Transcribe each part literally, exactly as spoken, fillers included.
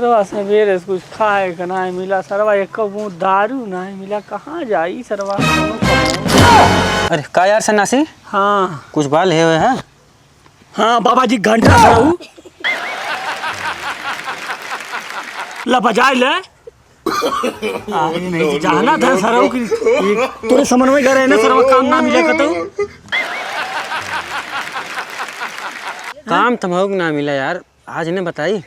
सरवा सवेरे से कुछ खाए के नाहीं मिला, सरवा एक बूंद दारू नाहीं मिला, कहाँ जाई सरवा? अरे का यार सन्नासी? हाँ। कुछ बाल है, है? हाँ बाबा जी, घंटा सरऊ। ला बजाए ले। अरे नहीं, जाना था सरऊ की, ये तोरे समन्वय करे ना सरऊ, काम ना मिले कतऊ। काम तमहू के ना मिला यार, आज ने बताई,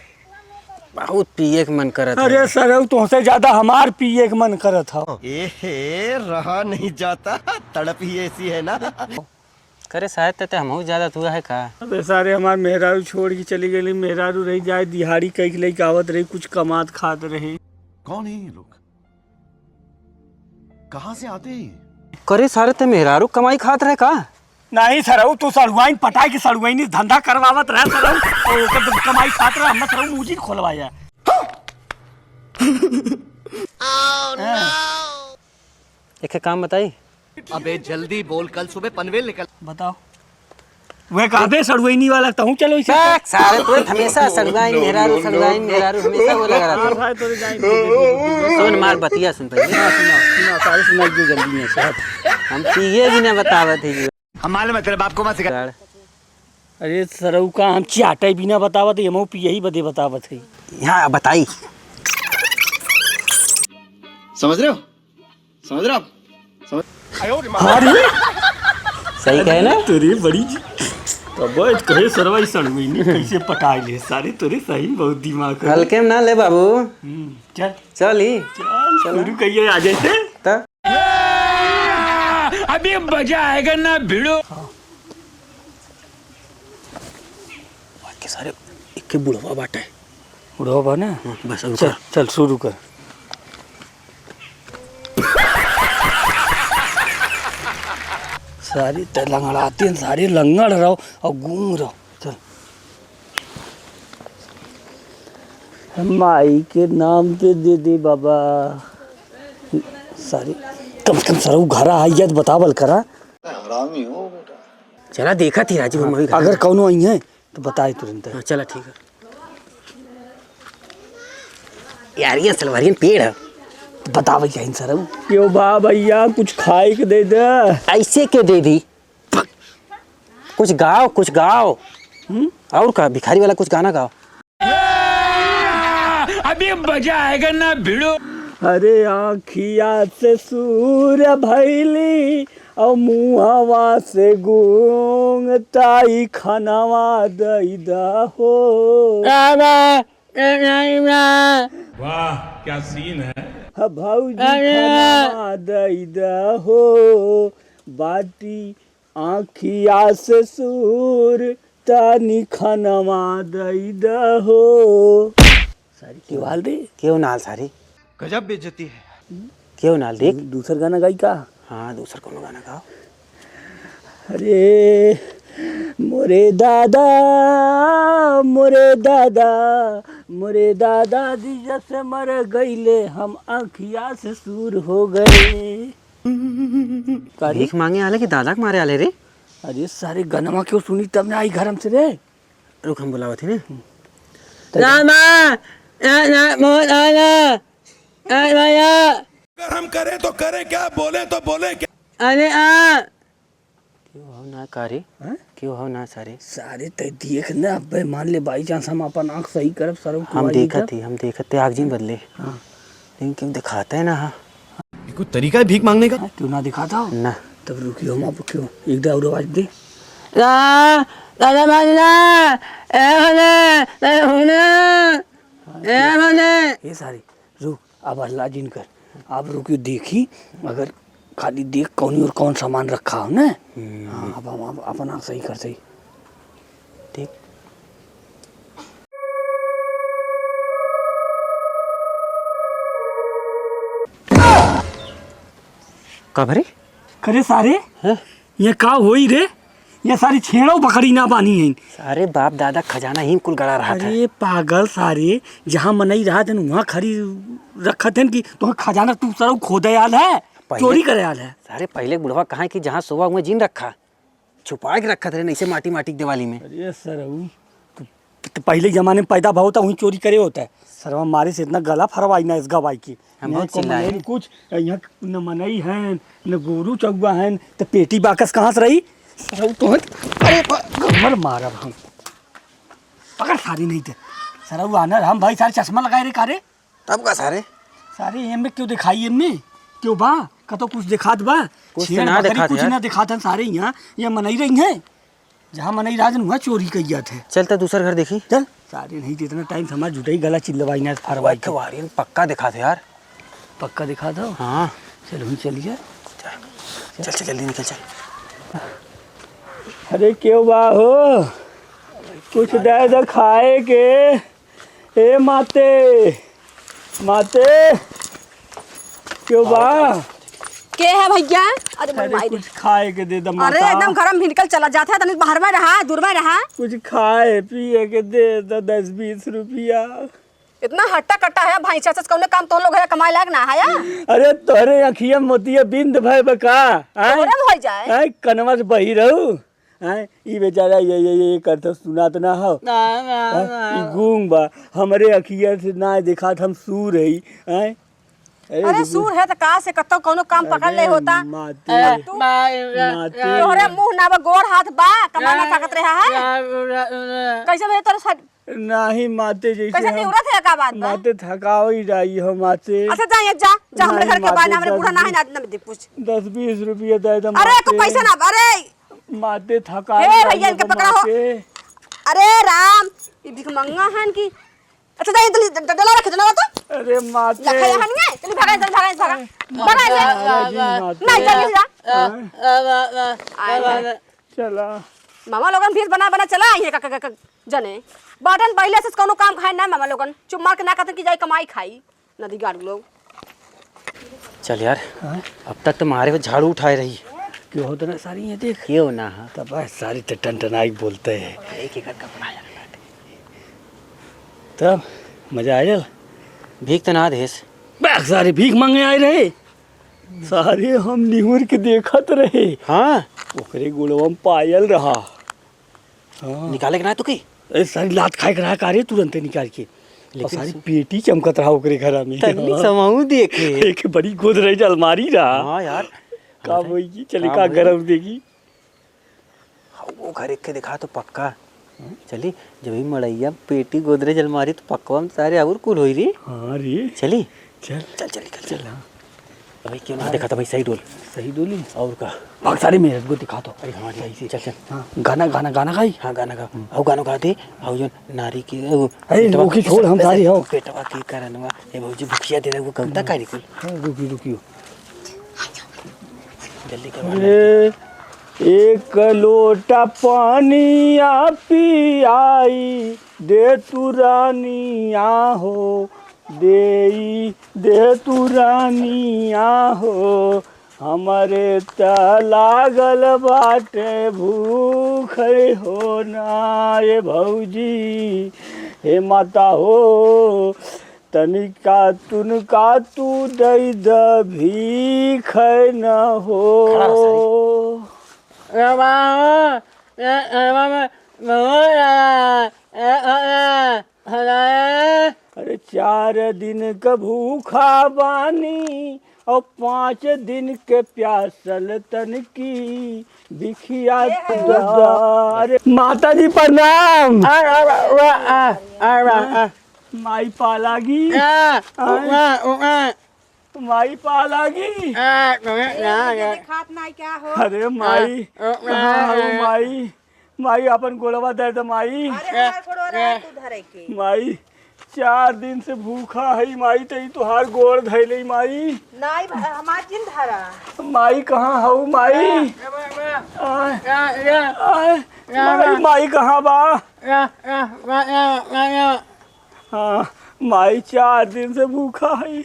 बहुत पिए के मन करत है। अरे सरऊ, तोहसे ज्यादा हमार पिए के मन करत हौ। ए हे, रहा नहीं जाता, तड़प ही ऐसी है ना। करे शायद ते हमहू ज्यादा तुआ है का? अबे सारे, हमार मेहरारू छोड़ के चली गई, मेहरारू रही जाए, दिहाड़ी कई के लेके आवत रही, कुछ कमात खात रही। कौन है ये लोग? कहाँ से आते हैं ये? करे सारे, ते मेहरारू कमाई खात रहे का? नहीं सरऊ, तू सड़ुआइन पटाई के सड़ुआइनी धंधा करवावत रहे सरऊ, और ओकर जब कमाई खात रहे, हम सरऊ मूजी खोलवाया। एक काम बताई। अबे जल्दी बोल, कल सुबह पनवेल निकल। बताओ। वह कहबे सड़ुआइनी वाला, तहूँ चलो इसे। बैक, सारे तोरे हमेशा सड़ुआइन मेहरारू, सड़ुआइन मेहरारू, हमेशा वो लगा रहता है। मार खाए तोरे जाए। सुन, मार बतिया सुन पहले। सुना, सुना, सुना, सारे सुना जो जल्दी में से हट। हम पिए भी ना बतावत है जी। हम मालूम है तेरे बाप को मत सिखा। अरे सरऊ का हम चियाटे भी ना बतावत है, हम पिए ही बदे बतावत है। यहाँ बताई। समझ रहे हो? समझ रहे हो आप? समझ हाँ रे। सही कहे ना? तेरे बड़ी जी। तब कहे सरवा ई सड़ुआइनी कैसे पटाई ले सारे, तोरे सही में बहुत दिमाग है। हल्के में ना ले बाबू। हम्म, चल। चल ही। चल, चल। शुरू कहिए आ जैसे। त? अभी मजा आएगा ना भिड़ो। हाँ। के सारे एक के बुढ़वा बाटे। बुढ़वा बा ना? हाँ, बस अब चल, कर। चल शुरू कर। सारे त लंगड़ाते हैं, सारे लंगड़ रहो और गूंग रहो। चल। माई के नाम पे दे दे बाबा। सारे कम से कम सरऊ घरा आई जात बतावल करा। हरामी हो बेटा। चला देखा थी राजू, हम अभी घर अगर कौनो आई है तो बताए तुरंत। हाँ, चला ठीक है। यार, ये सलवारियन पेड़ है। बतावे क्या इन सरऊ? क्यों बा भैया, कुछ खाए के दे दे। ऐसे के दे दी? कुछ गाओ, कुछ गाओ। हम्म? और का, भिखारी वाला कुछ गाना गाओ। अभी मजा आएगा ना भिड़ो। अरे आँखिया से सूर भैली और मुहवा से गूंग, ताई खनवा दई दा हो। वाह, क्या सीन है। ह भौजी अरे। खनवा दई दा हो, बाटी आँखिया से सूर, तानी खनवा दई दा हो। सारी केहू आल रे? केहू ना आल सारी। गजब बेइज्जती है। केहू ना आल देख। दू-, दूसर गाना गाई का? हाँ, दूसर कौनो गाना गाओ। अरे मोरे दादा, मोरे दादा, मोरे दादा जी जब से मर गईले हम आँखिया से सूर हो गए। का रे? भीख मांगे आले कि दादा के मारे आले रे? अरे सारे गनवा क्यों सुनी तब ना आई घर हमसे रे। रुक, हम बुलावत ही ने। तो रामा, ए, ना, मोहन, आना, ए, भैया। अगर हम करें तो करें क्या, बोले तो बोले क्या? अरे आ। क्यों हो ना कारी? हैं? क्यों हो ना सारे? सारे तै देख ना, अबे मान ले by chance हम अपन आँख सही करब, सरऊ हम कुआई देखत जब। ही, हम देखत ही, आँख जिन बदले। हाँ। लेकिन क्यों दिखाता है ना, हाँ। ये कोई तरीका है भीख मांगने का? हाँ, क्यों ना दिखाता हो? ना। तब रुकियो, हम आपको क्यों एक दाव आवाज दे। रा, दादा मारना, ए होने, ए होने, ए होने। ये सारी, रुक, अब हल्ला जिन कर। आप रुकियो, देखी, अगर खाली देख कौन और कौन सामान रखा हो ना। हम्म। हाँ, अब हम, हम अपना सही कर सही। ठीक। का भरे? करे सारे, हैं? ये का होई रे? ये सारी छेड़ो बकरी ना बानी है। सारे बाप दादा खजाना ही कुल गड़ा रहा था। अरे पागल सारे, जहाँ मनई रहा था वहाँ खड़ी रखत हैं कि तो खजाना तू सरऊ खोदे आल है, पहले चोरी करे आल है। सारे पहले बुढ़वा कहाँ कि जहाँ सोवा हुआ जिन रखा। छुपा के रखत रहे, ऐसे माटी माटी के दिवाली में। अरे सरऊ, तो, तो पहले जमाने में पैदा भाव था, वहीं चोरी करे होता है। सरवा मारे से इतना गला फरवाई ना इस गवाई की। हम यहाँ बहुत को चिल्लाए। मनई कुछ, यहाँ न मनई हैं, न गोरू चौवा हैं, तो पेटी बाकस कहाँ से रही? सरऊ तो है। अरे, प-, गड़बड़ मारब हम। पकड़ सारे नहीं थे। सरऊ आनर हम भाई सारे चश्मा लगाए रे का रे? तब का सारे? सारे एमे क्यों दिखाई एमे? क्यों बा? कतो कुछ दिखात बा? कुछ तो छेड़ ना बकरी दिखात कुछ है। ना दिखात हैं सारे यहाँ। ये मनई रही हैं। जहाँ मनई राजन हुआ चोरी कइया थे। चल त दूसर घर देखी। चल। सारे नहीं तो इतना टाइम से हमार जुटाई गला चिल्लवाई ना फरवाई के। वारियन पक्का दिखात है यार। पक्का दिखात हो? हाँ। चल हम चलिए। चल, चल, जल्दी निकल, चल। अरे क्यों बा हो? कुछ दे दे खाए के। ए माते, माते, क्यों बा? के है भइया? अरे मोर अरे माई रे। कुछ खाए के दे दे अरे माता। एकदम घर में भिनकल चला जात है, तनी बाहर में रहा, दूर में रहा। कुछ खाए पिए के दे दे, दस बीस रुपया। इतना हट्टा कट्टा है भाई, चाचा कौनो काम तोहन लोग है कमाए लायक ना है या? अरे तोहरे अखिया मोतिया बिंद भय बा का? आय? तोहरे में हो जाए। आय, कनवा से बही रहू। हैं, ई बेचारा ये, ये, ये करत सुनात ना हो। ना, ना, हैं, ना। ई गूंग बा, हमरे अखिया से ना देखात, हम सूर हई, हैं? अरे अरे रुको। सूर है त का से कतौ कौनो काम पकड़ ले अरे होता। माते, ए, तू माते। तोहरे मुंह ना बा, गोड़ हाथ बा, कमा ना ए, सकत रहा है। ए, ए, ए, ए। कैसे भैया तोर सा-, नाही माते, जैसे कैसे हम निहुरत है का बात बा? माते थकावई रही हो माते। अच्छा जा, ये जा, जा, हमरे नाही घर के बाहर, माते, हमरे बूढ़ा ना है ना, ना दे पूछ। दस बीस रुपया दे दे अरे, एको माते। पैसा ना, अरे। माते थकावई हे रही भैया, इनके हो पकड़ा हो। माते। अरे राम, ये भिखमंगा हन की। अच्छा जा, ये डली-, ड-, डला रखे, डला तो। अरे माते। लखा यहाँ नहीं है, चली भागा, चली भागा, भागा। भागा इसे। अरे माते। नहीं, चली जा। हाँ। आए हैं। चला। मामा लोगन भीड़ बना बना चला आई है का, का, का, का, जने। बाटन पहले से कौनो काम खाए ना मामा लोगन। चुप मार के ना कहते कि जाई कमाई खाई। नदी गाड़ू लोग। चल यार, हाँ? अब तक तो मारे को झाड़ू उठाए रही। क्यों होत ना सारी ये देख। क्यों ना हा? तब बस सारी तो टन टन आई बोलते हैं। एक एक का बनाया। तब मजा आयल? भीख तो ना देस। बस सारे भीख मांगे आए रहे। सारे हम निहुर के देखत रहे। हाँ। ओकरे गोड़वा में पायल रहा। हाँ। निकाले के ना तो की? ए, सारी लात खाए के रहा का रे, तुरंते निकाल के। लेकिन और सारी सु- पेटी चमकत रहा ओकरे घरा में। तनी हाँ। समाऊ देखे। एक बड़ी गोदरेज अलमारी रहा। हाँ यार। का होई की? चली का का होई? गरम देगी? हाँ, वो घर एक के देखा तो पक्का। चली, जब ही मड़ैया में पेटी, गोदरेज, अलमारी, तो पकवा में सारे और कुल होई रे। हाँ रे। चली। चल। चल, चल, निकल, चल। चल, हाँ। अबे क्यों ना देखा था भाई, सही डोल। सही डोली। और का? भाग सारे मेरे को दिखा दो। अरे हाँ रे, सही से। चल, चल। हाँ, गाना, गाना, गाना गाई। हाँ, गाना गा। हम्म। और गाना गा दे। और जो नारी की, वो अरे, पेटवा ओके, छोड़, हम पेटवा सारे हो। पेटवा की करनवा। ए भौजी, भुखिया दे रहे, वो गलता हम्म। का निकल। हाँ, रुकी, रुकी। जल्दी करवा ले। ए, एक लोटा पानिया पियाई दे तू रानिया हो, देई दे तू रानिया हो, हमरे त लागल बाटे भूख हो ना ए भौजी, हे माता हो, तनिका तुनका तू दई द भीख न हो। खड़ा रह सारी। ए बाबा, ए, ए बाबा, बाबा, ए, ए, ए, ए। अरे चार दिन क भूखा बानी और पाँच दिन के प्यासल तनकी भिखिया ए, तू ए। द। अरे माता जी प्रणाम। आ, आ, आ, आ, आ, आ, आ। माई पा लागी। आ, आय। उआ, उआ। माई पा लागी। आ, उआ, ए, उआ, ये उआ। देखात नाई क्या हो? अरे माई, आ, उआ, कहाँ हो उआ। माई? माई अपन गोड़वा दे दे माई। अरे हमार गोड़वा रहा तू धरे के। माई, चार दिन से भूखा है माई, तो ई तोहार गोड़ धैले माई। नाई भा-, हमार जिन धरा। माई कहाँ हऊ माई? आ, उआ, उआ। आय, उआ, उआ। आय, उआ, माई, उआ। माई कहाँ बा? उआ, उआ, उआ, उआ, उआ। हाँ, माई चार दिन से भूखा है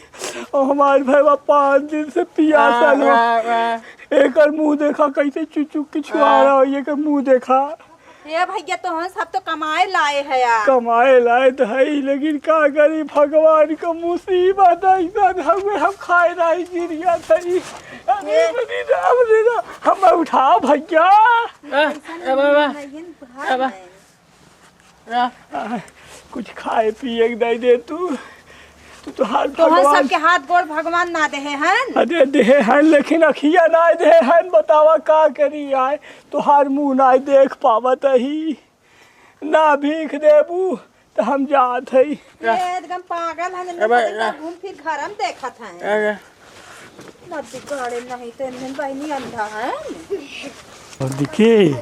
और हमार भैया पाँच दिन से पियासल वाह, है। वाह, वाह। एकर मुंह देखा कैसे चुचुक के छुआरा है, एकर मुंह देखा। ए भैया, तोहन सब तो कमाए लाए है यार। कमाए लाए तो है ही, लेकिन का करी, भगवान का मुसीबत ऐसन हउए, हम खाए नहीं गिरिया थई। अरे ए। बनी राम रे राम, हम उठा भैया। आ, ए बाबा। ए बा-, आ, कुछ खाए पिए के दे दे तू। तू तो हाथ तोहन भगवान सबके हाथ गोड़ भगवान ना देहे हन। अरे देहे हन, लेकिन अखिया ना देहे हन। बतावा का करी आए, तोहार मुँह ना देख पावत ही। ना भीख देबू त हम जात हई। ये एकदम पागल हन, ए भाई, इनके ना। घूम फिर घर हम देखत हैं। ए, ए। ना बिगाड़े नहीं तो इन्हन बहिनी अंधा है। और देखिए,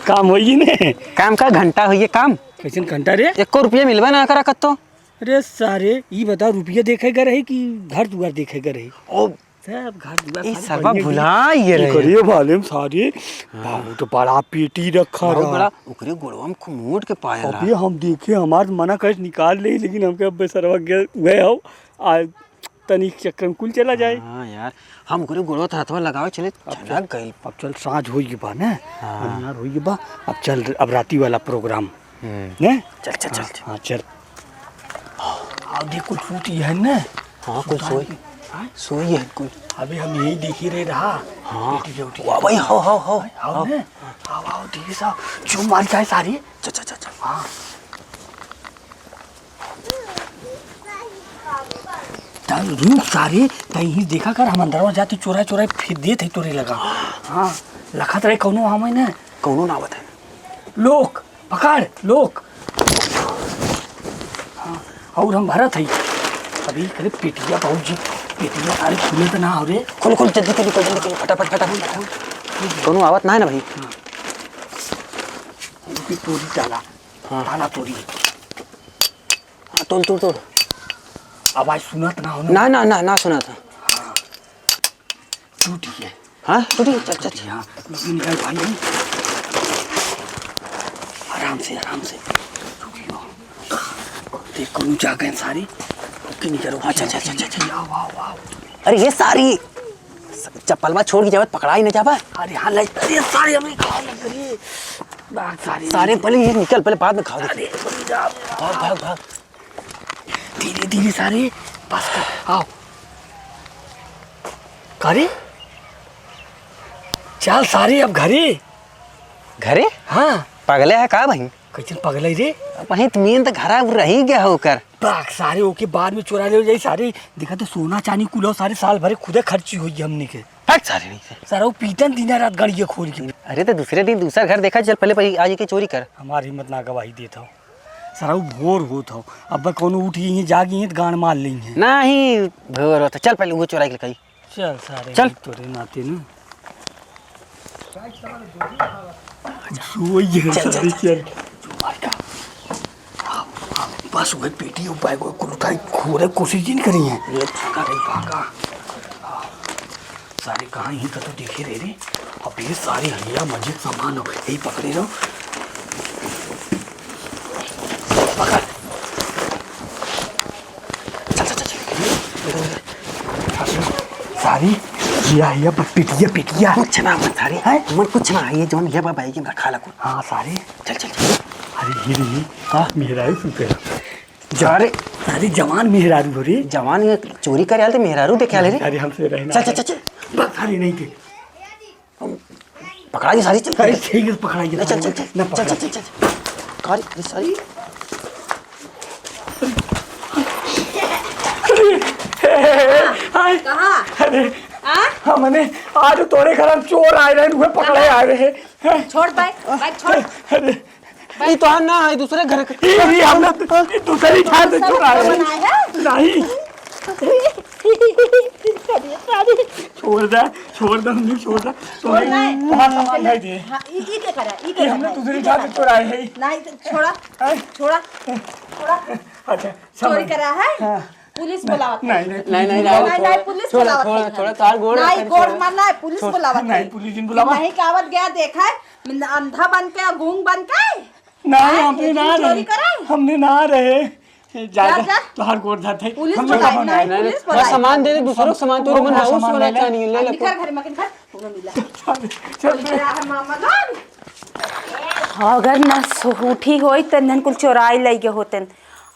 काम होई ने। काम का घंटा होइए काम। कैसन घंटा रे? एको रुपया मिलबे ना करा कत्तो। अरे सारे, ई बताओ, रुपया देखे गए रहे कि घर दुआर देखे गए रहे? ओ, सब घर दुआर ई खाली सरवा पड़िए भुला गए। ये ई रहे। करिए वाले में सारे, हाँ। बहुत बड़ा पेटी रखा बहुत रहा। बड़ा, ओकरे गोड़वा में खूब मोट के पायल रहा। अभी हम देखे, हमार मना कहे निकाल ले, लेकिन हमके अब सरवा गए, गए हो, आ तनी चक्कर में कुल चला जाए। हाँ यार, हम ओकरे गोड़वा त हथवा लगावे चले, अब चल, चला गइल। अब चल, साँझ होई बा ना, हाँ। अन्हार होई बा, अब चल, अब राती वाला प्रोग्राम। हम्म। ने? चल, चल, चल, हाँ, चल। हाँ, चल। आओ, देख, कुछ सूती है ने? हाँ, कुछ सूता सोई। है। हाँ? सोई है कुछ। अबे, हम यही देखी रहे रहा। हाँ। बेटी के उठी। वाह भाई, हाओ, हाओ, हाओ। हाओ, हाओ। ने? आओ, आओ, देखी साहब। जो मार जाए सारी। चल, चल, चल, चल। हाँ। तब रुक सारे, तहीं देखा कर, हम अंदरवा जाते चोरा चोरा फिर देत है तोरे लगा। हाँ, लखत रहे कौनो आवे ना। कौनो ना आवत है। लोक, पकड़, लोक। हाँ, और हम भरत है। अभी करे पेटिया बाबूजी, पेटिया सारे खुले तो ना हो रे। खोल, खोल, जल्दी, जल्दी, खोल, जल्दी, खोल, फटाफट, फटाफट, फटाफट। कौनो आवत ना है ना भाई? हाँ। अभी तोरी डाला। हाँ। डाला तोरी। हाँ, तोड़, तोड़, तोड़। आवाज सुनत ना हो ना? ना, ना, ना, ना सुना था। हाँ। टूटी है। हाँ, टूटी है, चल, चल, चल। हाँ, लेकिन निकाल भाई, भाई। आराम से, आराम से। टूटी हो। देख, कौन जागे हैं सारी। ओके, निकालो। हाँ, चल, चल, चल, चल, चल। आओ, आओ, आओ। अरे, ये सारी चप्पलवा छोड़ के जावत पकड़ाई न जावा। अरे हाँ, ले, अरे सारे हमें खाओ लग रही है। भाग सारे। सारे पहले ये निकल, पहले बाद में खाओ। अरे, जा। भाग, भाग, भाग। धीरे, धीरे सारे, बस कर, आओ। करे? चल सारे अब घरे। घरे? हाँ। पगले है का भाई? कैसन पगलई रे? अब वहीं त मेन त घरा रही गया होकर। बाक सारे ओके बाद में चोरा ले जाई सारे। देखा तो सोना चांदी कुल हो सारे, साल भरे खुदे खर्ची होई हमनी के। हट सारे नहीं से। सारा वो पीटन दिना रात गड़िया खोल के। अरे तो दूसरे दिन दूसरा घर देखा, चल पहले, पहले आज के चोरी कर। हमार हिम्मत ना गवाही देत हो। सारा वो भोर होत हो। अब कौनो उठ गई है, जागी है तो गांड मार ली है। नहीं, भोर होत हो। चल पहले वो चोराई के लकाई। चल सारे, चल। तोरे नाते ना। जो ये चल, चल, सारे चल। चल। जो मार का। बस वही पेटी और बैग कुल उठाई, खोरे कोशिश ही नहीं करी है। ये भागा रे, भागा। सारे कहाँ ही का तो देखे रहे रे। अब ये सारे हलिया मस्जिद सामान हो, यही पकड़े रहो। पकड़। चल, चल, चल, चल। सारी, या, या, प-, पिटिया, पिटिया। कुछ ना, मन सारी। हैं? मन कुछ ना, ये जौन ये बाबा, ये रखा ला कुछ। हाँ, सारी। चल, चल, चल। अरे, ये नहीं। हाँ? मेहरारू सुते। जा रे। सारी जवान मेहरारू हो रे। जवान ये चोरी करे आले थे, मेहरारू देखे आले रे। अरे, हमसे रहना। चल, चल, चल, चल। बस, सारी नहीं थे। पकड़ाइए सारी, चल। अरे, ठीक है, पकड़ाइए, नहीं, चल, सारी। चल, चल। ना, चल, पकड़ाइए। चल, चल, चल। कारी, अरे, सारी। हाय। कहाँ? अरे, हाँ? हमने आज तोरे घर हम चोर आए रहे, उहे पकड़े कहाँ? आए रहे। छोड़ भाई, भाई, छोड़। अरे। ये तो हम ना है, दूसरे घर के। ये, ये हम ना, ये दूसरे घर से चोर आए रहे। बनाया? नहीं। छोड़ दे, छोड़ दे, हमने छोड़ दे। छोड़ दे। वहाँ सामान नहीं दिए। हाँ, ई, ई के करा, ई के ये हमने करा, दूसरी ई के जात करा। चुराए है। नहीं, तो छोड़ा, हैं? छोड़ा, छोड़ा। अच्छा, चोरी समझ। करा है? हाँ। पुलिस बुलावत है। नहीं, नहीं, नहीं, नहीं, नहीं, नहीं, नहीं, पुलिस छोड़ा, बुलावत छोड़ा, है। छोड़ा, तार गोड़ नहीं, रखा है, गोड़ छोड़ा। मारना है, पुलिस छोड़। बुलावत नहीं, है। पुलिस जिन बुलावा। नहीं, कावत गया, देखा है, अंधा बन के, गूंग बन के। नहीं, हाँ, हमने ये ना चोरी रहे। करा है? हमने ना रहे। जा, जा, जा, जा। तोहार गोड़ धरत है। पुलिस हम लोग बुलाए, कहाँ नहीं, जाए? पुलिस बस बुलाए। सामान दे दे, दूसरों को सामान तो हम मन हाउस सामान वाला ले ले। चाहिए, ले ले। निकल घर में, निकल, पूरा मिला। चल, चल, चल। क्या है मामा जान? अगर ना सो-, उठी होई त इन्हन कुल चोराई लई गए होतन।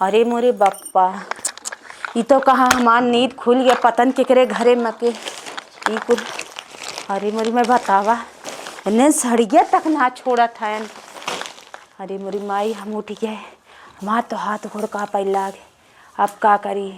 अरे मोरे बप्पा, ई तो कहा हमार नींद खुल गया, पतन केकरे घरे में के ई कुल। अरे मोरी मैं बतावा, इन्हन सड़िया तक ना छोड़त हन। अरे मोरी माई, हम उठ गए। हमार तो हाथ गोड़ कांपे लागे, अब का करी?